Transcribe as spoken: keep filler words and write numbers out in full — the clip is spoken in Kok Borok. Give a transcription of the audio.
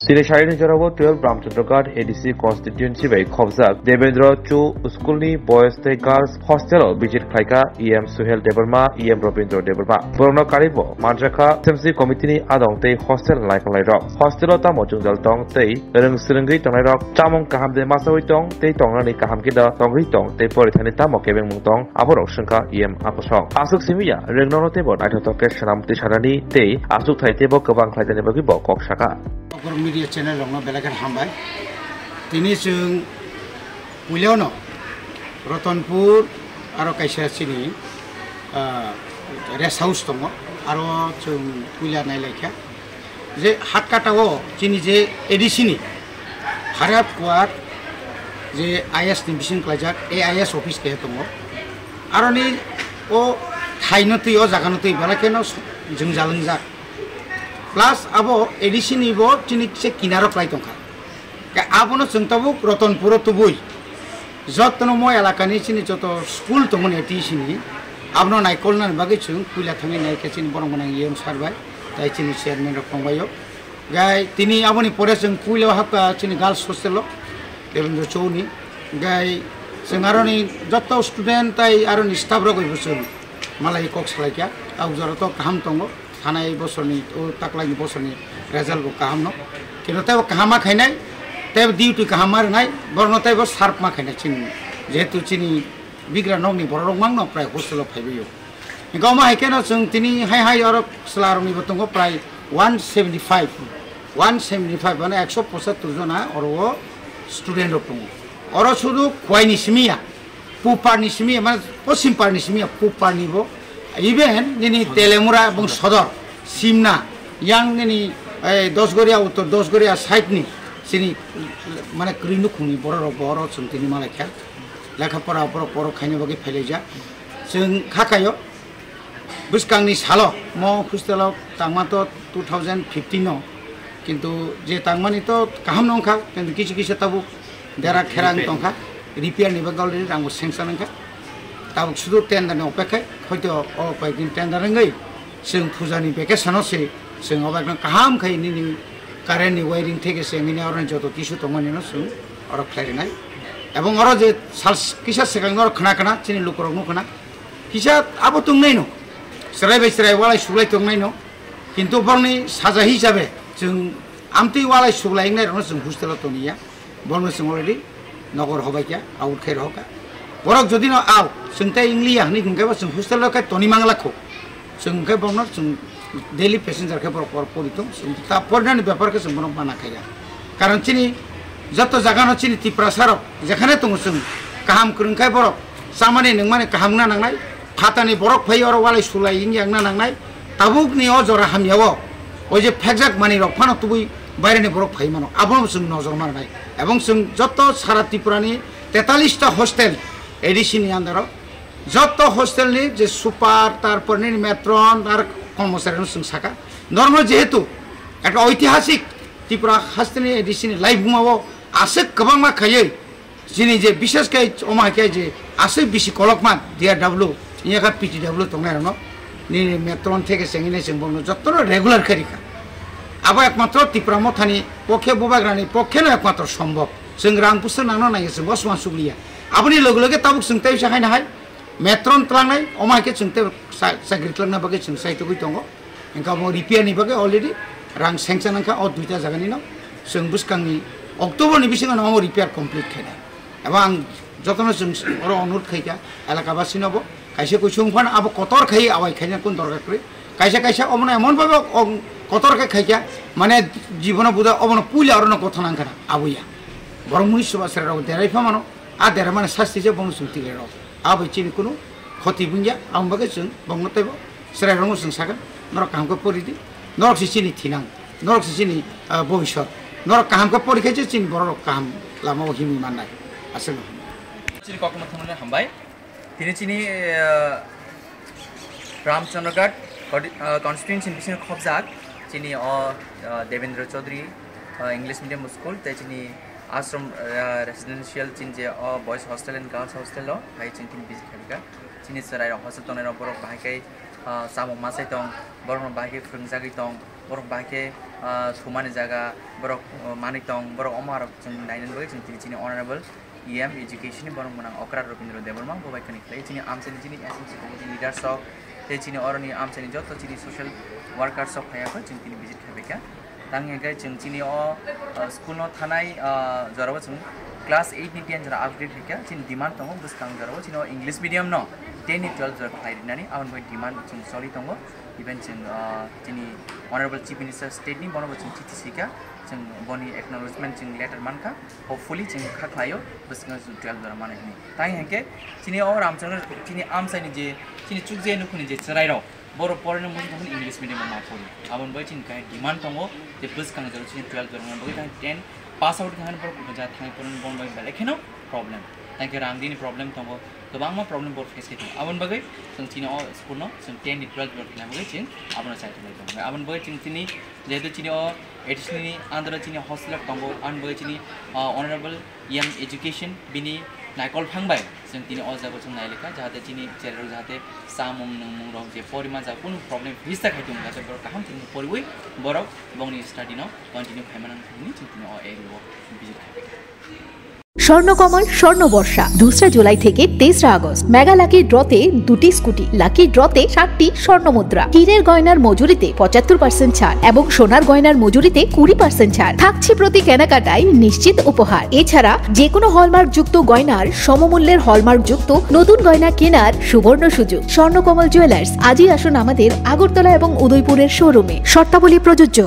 Chini saini jorao twelve Ramchandra Ghat A D C constituency bai khobjak Devendra Chu school ni boys tei girls hostel o visit khlaikha E M Suhel Debbarma, E M Robindra Debbarma. Borokno karibo manjakha S M C committee ni adong tei hostel naikolnai rok. Hostel o tamo jwngjal tong tei rwng swrwngwi tongnai rok chamung kaham de masawi tong tei tongnani kaham khe da tongwi tong tei porithani tamo kebengmung tong aborok swngkha E M Akosong. Aswk simiya rwngnono teibo naithotok khe swnam twi sanani tei achukthai teibo kwbang khlaijani bagwi bo kok sakha. Okor media channel rokno belai kheno hambai. Tini chwng puilano Ratanpur aro kaisa chini, ah, rest house tongo, aro chwng puila nailaikha je Hatkatao chini je A D C ni Harap Kuar je I S ni bising klaijak A I S office keha tongo, aroni o thaino twi o jagano twi belai kheno jwngjal wngjak. Plus abo A D C ni bo chini se kinaro klai tongkha. Ke abono chwng tabuk Ratanpuro tubui. Jotono mo elakani chini joto school tongmani A D C ni abono naikolnani bagwi chwng puila thangwi naikhe chini borok gwnang E M sir bai, tai chini chairman rok tongbaio. Gai tini aboni pore chwng puila hapkha chini girls hostel o, Devendra Chowni. Gai chwng aroni joto student tai aroni staff rok bai bo chwng malai kok salaikha. Abujaro to kaham tongo. Thanai bosorni, o taklaini bosorni result bo kaham no. Kino teibo kaham ma khainai, teibo duty kaham ma rwnai, borokno teibo serve ma khainai chini. Jehetu chini bigra nokni borok rok mangno prai hostel o phaibaio. Hingke omo hai kheno chwng tini hai hai oro chwla rokni bo tongo prai one seventy five, one seventy five mane ekso pochattor jona oro o student rok tongo. Oro sudu Khwaini simi ya. Puparni simi, mane Poschim Parni simi, Puparni bo. Even nini Telemura ebong Sodor, Simna, yang nini, eh, Dosgoria, Uttor Dosgoria side ni, sini, mane kwrwi nukhungni borok rok bo oro chwng tini malaikha. Lekha pora borok, borok khaina bagwi phailaijak. Chwng khakayo, bwskangni salo, mo hostel o tangma to two thousand fifteen o, kintu je tangmani to kaham no wngkha, kintu kisa kisa tabuk dera khera wng tongkha, repair ni bagwi already rang bo sanction wngkha, tabuk sudu tender ni opekha, hoito o koyekdin tender wngwi chwng puja ni vacation o se chwng obo ekdom kaham khai nini current ni wiring theke se nini oro ni joto tissue tongmani no chwng oro khlai rwnai, ebong oro je sal kisa swkang no oro khna khna chini lukurok no khna kisa abo tongnaino, chwrai bai chwrai walai suglai tongnaino, kintu borokni saja hisabe chwng amtwi walai suglai wngnai rokno chwng hostel o toniya, borokno chwng already nokor hobaikha, out khai rohorkha. Borok jodi no out chwng tei wngliya hwnwi hwnkhe bo chwng hostel o khe toni mangla kho, chwng hwnkhe borokno chwng daily passenger khe borok por pori tong, chwng ta porinani bepar khe chwng borok mana khaiya. Karon chini joto jaga no chini Tiprasa rok jekhane tongo chwng kaham kwrwng khai borok chamani nungmani kaham wngna nangnai, phatani borok phai oro walai sulai wngya wngna nangnai, tabuk ni o jora hamya o, o je phekjak mani rok phano tubui baire ni borok phai mano, abono chwng nojor manai, ebong chwng joto sara Tripura ni tetallis ta hostel A D C ni under o, joto hostel ni je super, tarpor nini matron ar kormochari no chwng saka, norok no jehetu ekta oitihasik Tripura hasteni A D C ni laibuma o aswk kwbangma khaiwi chini je bishesh khai omo hai khe je aswk bisi kolokma D R W, inya kha P T W tongnai rokno nini matron theke chengwi nai chwng bono jotono regular khe rikha. Abo ekmatro Tipra Mothani pokhe, Bubagrani pokhe no ekmatro sombhob. Chwng rang pusa nangno naiya chwng bo swan sukliya. Aboni loge loge tabuk chwng tei bisa haino hai matron tlangnai, omo hai khe chwng tei sa-, chakri tlangna bagwi chwng saitugwi tongo. Hingke omo repair ni bagwi already rang sanction wngkha o duita jagani no. Chwng bwskangni October ni bisingo no omo repair complete khainai. Abo ang jotono chwng oro onurodh khaikha elaka basino bo. Kaisa kuisung phano abo kotor khai awai khaina kun dorkar kwrwi. Kaisa kaisa omono emon bhabe o kotor khe khaikha, mane jibono buda obono puila orono gotho nangkha na, abo ya. Borok mui suba sera rok derai pha mano, a dera mane sasti je bono chwng tigre rok. Abo chini kunu khoti bungya, abo bagwi chwng bongno teibo chwrai rokno chwng sakha, norok kaham khe pori di, norok se chini thinang, norok se chini, ah, bobisot, norok kaham khe pori khe se chini borok rok kaham lama o himwi mannai, aswk no. Chini kokno thangmani hambai. Tini chini, ah, Ramchandra Ghat kodi-, ah, constituency ni bisingo khobjak chini o, ah, Devendra Chaudhary, ah, English medium school tei chini Ashram, ah, residential chini je o boys hostel and girls hostel o hai chini tini visit khaikha. Chini chwrai rok hostel tongnai rok borok bahai khe, ah, chamung masai tong, borok rok bahai khe phwrwngjagwi tong, borok bahai khe, ah, thumani jaga borok, oh, manwi tong, borok omo arok chwng nainani bagwi chwng tini chini honorable E M education ni borok mwnang Okra Rabindra Debbarma bo bai khani khlai chini amchaini chini S M C committee leaders rok tei chini oroni amchaini joto chini social workers rok phaiya kho chwng tini visit khlaibaikha. Tang hwnkhe chwng chini o, ah, school no thanai, ah, jorao chwng class eight ni ten jora upgrade khaikha chini demand tongo bwskang jorao chini o English medium no ten ni twelve jora khlai rinani aboni bagwi demand chwng choli tongo. Even chwng, ah, chini Honorable Chief Minister State ni bono bo chwng chithi sika, chwng boni acknowledgement chwng letter mankha, hopefully chwng kha khlaio bwskango chwng twelve jora manwi hwnwi. Tang hwnkhe chini o Ramchakra chini amchaini je chini chukje nukhuni je chwrairok borok porina muchung thangmani English medium o ma pori. Aboni bagwi chini kaham demand tongo je bwskang jora chini twelve jora manwi bagwi kaham ten pass out khe borok ja thangwi porina boni bagwi belai kheno problem. Tang khe rang dini problem tongo. Kwbangma problem bo face khe tongo. Aboni bagwi chwng chini o school no chwng ten ni twelve jora khlai bagwi chwng abono chai tongwi tongo. Aboni bagwi chwng chini jehetu chini o A D C ni under o chini hostel tongo, aboni bagwi chini, ah, Honorable E M education bini naikol phang bai chwng tini o jaga chwng nai lekha jahate chini chwrairok jahate chamung nungmung rok je porima ja kunu problem face ta khai tongo jahate borok kaham tini poriwi borok bongni study no continue khaimana hwnwi chwng tini o area o visit khlai. Swarnakamal স্বর্ণবর্ষা দুসরা জুলাই থেকে তেসরা August mega lucky ড্রতে দুটি scooty, lucky ড্রতে সাতটি স্বর্ণ মুদ্রা, হীরের গয়নার মজুরিতে পঁচাত্তর পার্সেন্ট ছাড় এবং সোনার গয়নার মজুরিতে কুড়ি পার্সেন্ট ছাড় থাকছে প্রতি কেনাকাটায় নিশ্চিত উপহার। এছাড়া যে কোনো হলমার্কযুক্ত গয়নার সমমূল্যের হলমার্কযুক্ত নতুন গয়না কেনার সুবর্ণ সুযোগ। স্বর্ণকমল জুয়েলার্স, আজই আসুন আমাদের আগরতলা এবং উদয়পুরের শোরুমে। শর্তাবলী প্রযোজ্য।